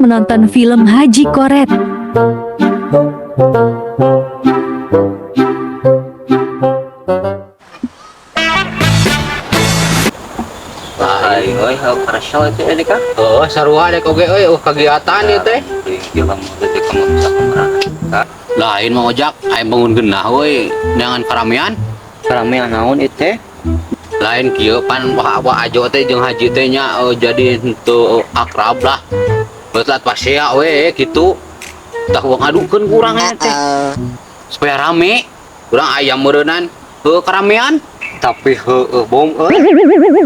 Menonton film Haji Koret. Aing euy heuh parasol itu ini kan. Oh, sarua dek oge euy, kegiatan ieu teh. Jalan teh kamu bisa kemana? Lain mau ojak, aing bangun genah euy, neangan karamean. Karamean naon ieu teh? Lain kieu pan wah wah ajo teh jeung haji teh nya jadi henteu akrab lah. Beutlat pasea we kitu. Tah uang adukeun ku urang teh. Supaya rame. Urang aya meureunnan heuh karamean. Tapi heueuh bom euy.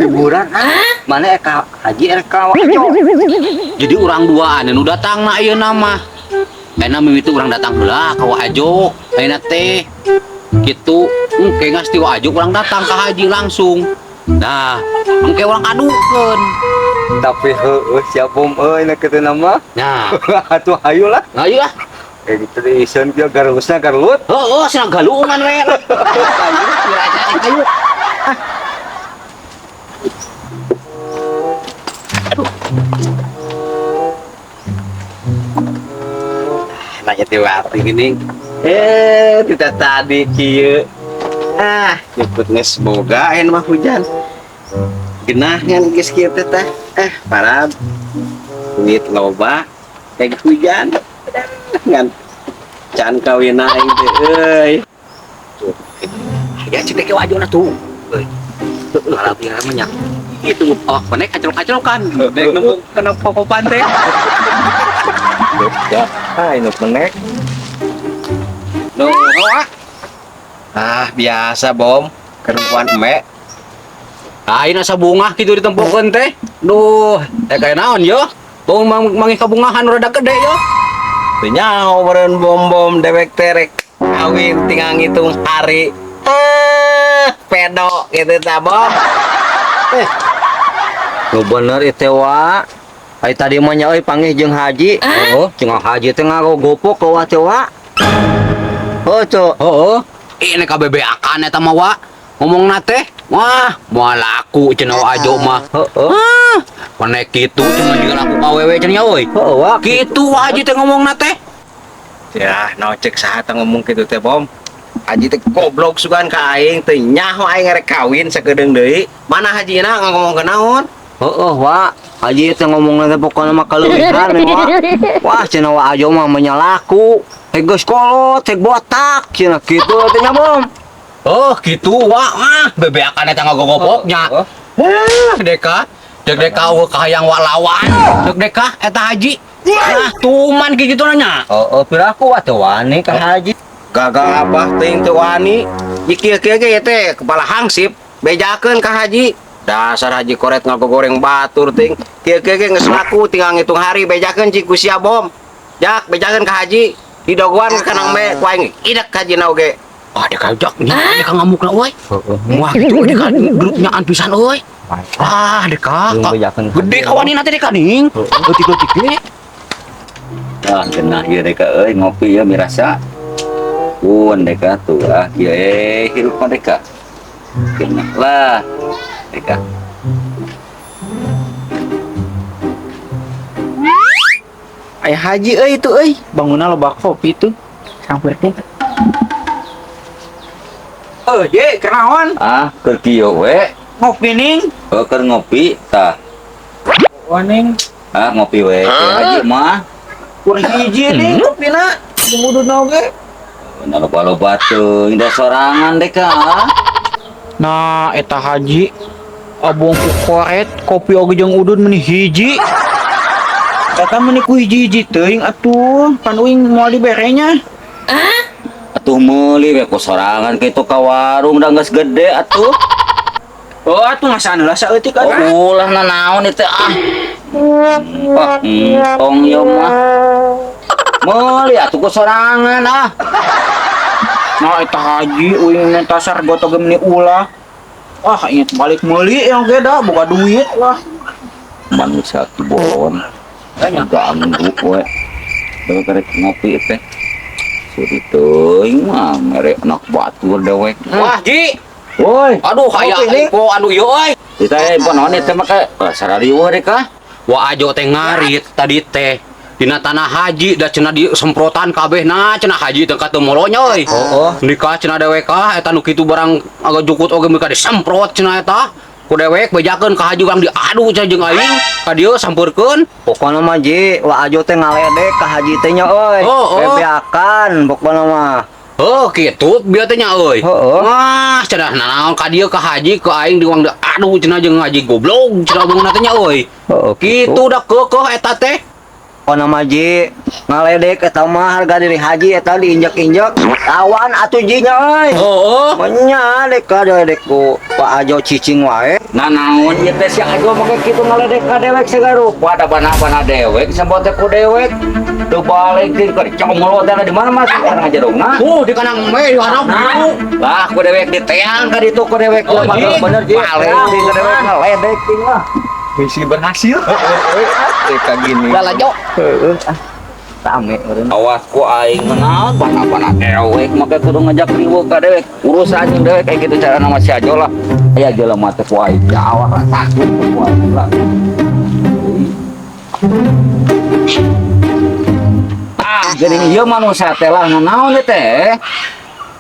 Hiburan ah. Mana eka haji erek ajo. Jadi urang duaan nu datang na ayeuna mah. Ayeuna mimiti urang datang heula ka Wa Ajo. Ayeuna teh kitu engke geus ti Wa Ajo urang datang ka haji langsung. Nah, engke urang adukeun. Tapi heueuh siap bom euy na kitu nama. Nah, Atuh hayu lah. ayo ah. Kayak gitu deh iseun kieu garusna garlut. Heeh, cenah galungan we. Ayo. Nanya ti waktu gini. Tidak tadi kieu. Ah, nyebut geus boga ayeuna mah hujan. Genah ngan geus kieu teh tah. Ah, parab. Duit loba kayak hujan. Ngan can kawin aing teh euy. Ya cek dek Wa Ajo na tuh. Euy. Malah biar mah. Itu oh, konek kacrok-kacrokan. Dek nemu kena pokopan teh. Ya, ah ini menek. Duh, ah. Ah, biasa bom. Kerempuan emek. Lain asa bungah kitu ditempokeun teh. Duh, kayak naon yo? Bong manggih kabungahan rada gede yo. Teu nyaho meureun bom-bom dewek terek kawin tinggal ngitung hari. Pedo gitu ta bom. Nu bener ieu wa. Ai tadi mah nya euy panggih jeung haji. Oh, Jeung haji teh ngagogopok ka wa teh wa. Heuh tuh. heeh. Ini kabebeakan eta mah wa. Ngomongna teh, wah, moal laku cenah Wa Ajo mah. Heeh. Ah, panek kitu cenah juga laku ka awewe cenah euy. Heeh wa. Kitu Wa Haji teh ngomongna teh. Ya, naon cek saha teh ngomong kitu teh bom. Haji teh goblok sugan ka aing teu nyaho aing rek kawin sakedeung deui. Mana hajina ngomong naon? Heeh wa. Haji teh ngomongna teh pokona mah kaleuwihan we wa. Wah cenah Wa Ajo mah nya laku. Teh geus kolot, teh botak cenah kitu teh nya bom. Oh, kitu wa ah, bebeakan eta ngagogopoknya. Heeh. Eh, deka, dek deka eueuh kahayang wa lawan. Dek deka eta haji. Nah, tuman kitu nanya. Heeh, piraku wa teh wani ka haji. Gagal abah teuing teu wani. Ieu kieu-kieu ge teh kepala hangsip bejakeun ka haji. Dasar haji koret ngagogoreng batur teuing. Kieu-kieu ge geus laku tinggal ngitung hari bejakeun cik ku sia bom. Jak bejakeun ka haji. Didogoan ka kanang me ku aing idek haji na oge. Ah, deka jak nya deka ngamukna euy. Heeh. Wah, gitu deka grupnyaan pisan euy. Ah, deka. Gede kawanina teh deka ning. Leutik-leutik ge. Ah, genah ieu deka euy ngopi ya mirasa. Pun deka tuh ah kieu hirup mah deka. Genah lah deka. Aya haji euy itu euy. Bangunna loba kopi tuh. Sampeurkeun. Ye, kenaon? Ah, keur kieu we. Ngopi ning. Heuh keur ngopi tah. Waning. Ah, ngopi we. Haji mah. Kur hiji ning kopina. Jeung oge. Nah, loba-loba teuing da sorangan deka. Nah, eta haji abong ku koret kopi oge jeung udud meni hiji. Eta meni ku hiji-hiji teuing atuh, pan uing moal diberenya. Atuh meuli we ku sorangan kitu ka warung da geus gede atuh. Oh, atuh ngasaan heula saeutik atuh. Oh, ulah nanaon ieu teh ah. Wah, entong ieu mah. Meuli atuh ku sorangan ah. Nah, eta haji uing minta sargot oge meni ulah. Wah, inget balik meuli yang ge da boga duit lah. Manusia kibon. Ganggu we. Dewe karek ngopi teh. Suri teuing mah mere anak batur dewek. Wah, Ji. Woi, Aduh, hayang info anu ieu euy. kita info naon ieu teh make sarariweuh deh kah? Wa Ajo teh ngarit tadi teh. Dina tanah haji da cenah disemprotan kabeh nah cenah haji teh ka teu molonya euy. Oh, oh. Nikah cenah dewek ah eta nu kitu barang agak jukut oge mereka disemprot cenah eta. Ku dewek bejakeun ka haji urang diadu cenah jeung aing ka dieu sampeurkeun. Pokoknya mah Ji, Wa Ajo teh ngaledek ka haji teh nya euy. Oh, oh. Bebeakan pokoknya mah. Oh, kitu bieu teh nya euy. Heeh. Wah, cenah naon ka dieu ka haji ka aing diuang adu cenah jeung haji goblok cenah omongna teh nya euy. Heeh, Kitu da keukeuh eta teh. Pokoknya mah Ji, ngaledek eta mah harga diri haji eta diinjek-injek. Lawan atuh Ji nya euy. Heeh. Menya dek ka ledek ku Pak Ajo cicing wae. Nah naon ieu teh si Ajo make kitu ngaledek ka dewek sagarupa da bana-bana dewek semprot teh ku dewek. Teu balik teh keur comolo teh di mana mas sekarang ngajerongna. Di kanang we di harap Lah ku dewek diteang ka ditu ku dewek. Oh, Ji. Bener Ji. Balik. Ku dewek ngaledek ting lah. Misi berhasil. Kayak gini. Lah Jo. Heeh. Ah. Rame eureun. Awas ku aing naon bana-bana dewek make kudu ngajak riweuh ka dewek. Urusan jeung dewek kayak gitu cara nama si Ajo lah. Aya jelema teh ku aing awak lah takut ku aing lah. Ah, geuning ieu manusia teh lah naon teh?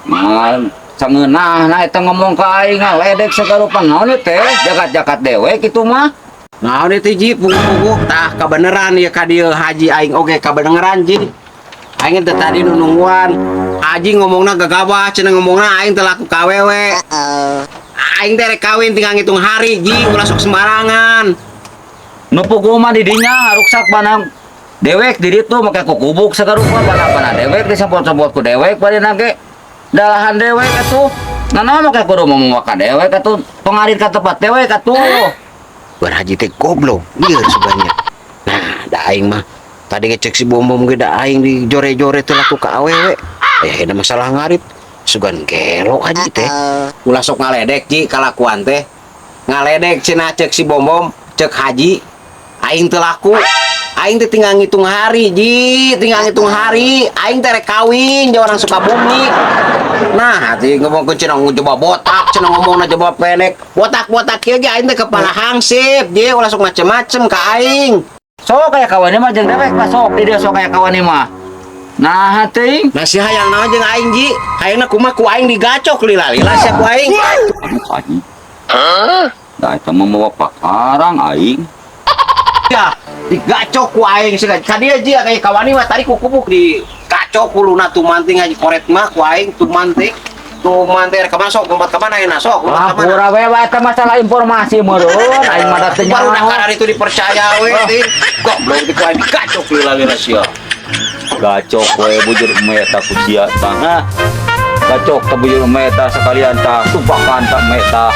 Nah, sangeunah na eta ngomong ka aing ngaledek sagarupa naon teh? Jakat-jakat dewek kitu mah. Naon itu Ji, pugu-pugu tah kabeneran ya ka dieu haji aing oge kabeneran Ji. Aing teh tadi nu nungguan. Haji ngomongna gagabah cenah ngomongna aing teh laku ka awewe. Aing teh rek kawin tinggal ngitung hari Ji, ulah sok sembarangan. Nu pugu mah di dinya ngaruksak bana dewek di ditu make kukubuk sagarupa bana-bana dewek disemprot-semprot ku dewek badena ge. Dalahan dewek atuh. Nah naon make kudu ngomong ka dewek atuh, pengarit ka tempat dewek atuh. Bar haji teh goblok lieur sebenarnya. Nah, da aing mah tadi ngecek si bom-bom ge da aing di jore-jore teh laku ka awewe. Eh, ada masalah ngarit. Sugan gelo haji teh. Ulah sok ngaledek Ji kalakuan teh. Ngaledek cenah cek si bom-bom, cek haji aing teu laku. Aing teh tinggal ngitung hari Ji, tinggal ngitung hari. Aing teh rek kawin jeung orang Sukabumi. Nah, hati ngomongkeun cenah coba botak, cenah ngomongna coba pendek. Botak-botak kieu ge aing teh kepala hangsip, Ji, ulah sok macem-macem ka aing. Sok aya kawannya mah jeung dewek mah sok di dieu sok aya kawannya mah. Nah, teuing. Nah, si hayang naon jeung aing Ji? Hayangna kumaha ku aing digacok lila-lila sia ku aing. Aduh haji. Hah? Da eta mah mawa pakarang aing. Ya, digacok ku aing sia. Ka dieu Ji aya kawani mah tadi ku kubuk digacok kuluna tumanting haji koret mah ku aing tumanting. Tumanting rek ka mana sok lompat ka mana ayeuna sok lompat Wah, ka mana. pura we wae eta masalah informasi meureun aing mah da teu Baru nyaho. nak itu dipercaya we teh. Goblok di ku aing digacok lila-lila sia. Gacok we bujur meta ku sia tah. Nah, gacok teh bujur meta sekalian tah tumpakan tah meta.